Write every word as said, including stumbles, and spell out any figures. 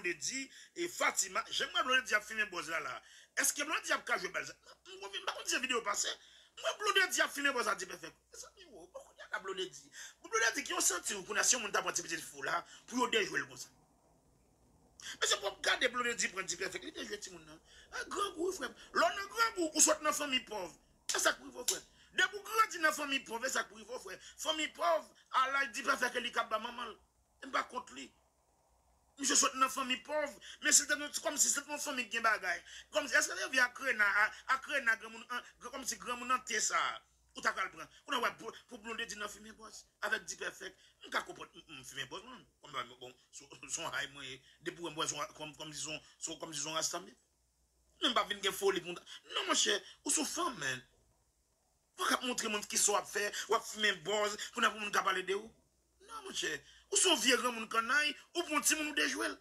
Blondedy e Fatima, jan m wè Blondedy ap fimen bòz la la. Èske Blondedy ap ka jwe bal sa? M konfime, m pa konn si se videyo pase. M wè Blondedy ap fimen bòz la, Dipèfèk. Mezanmi, wo, bon, kounye a la Blondedy. Bon, Blondedy, ki yon santi ou kounye a si yon moun ta pran ti pitit fi w la pou yo dejwe l konsa? Mesye, pwòp gade Blondedy pran Dipèfèk, li dejwe timoun nan. A, grangou, wi, frè m. Lè w nan grangou, ou sot nan fanmi pòv. E sa k pou rive w, frè. Depi w grandi nan fanmi pòv, e sa k pou rive w, frè. Fanmi pòv, a laj Dipèfèk, e li k ap ba manman l. E m pa kont li. Misye sot nan fanmi pòv, men si l te nan, kòmsi si l te nan fanmi ki gen bagay. Kòmsi, èske te vi Akrena, a, Akrena, granmoun, an, gran- kòmsi granmoun an te sa, ou ta pral pran. Ou nan wè pou, pou Blondedy nan fimen bòz, avèk Dipèfèk. M ka konprann, m, m fimen bòz, mwen. Kòm, bon, se se yon hay mwen ye. Depi w wè m wè se yon, kòm, kòmsi se yon, se kòmsi se yon rasta m ye. Men m pa vin gen foli pou m ta, non, monchè, ou sou fanm, man. Ou k ap montre moun kisa w ap fè, w ap fimen bòz, kounye a pou moun ka pale de ou. Non, monchè. Ou se yon vye granmoun kannay, ou pran timoun ou dejwe l.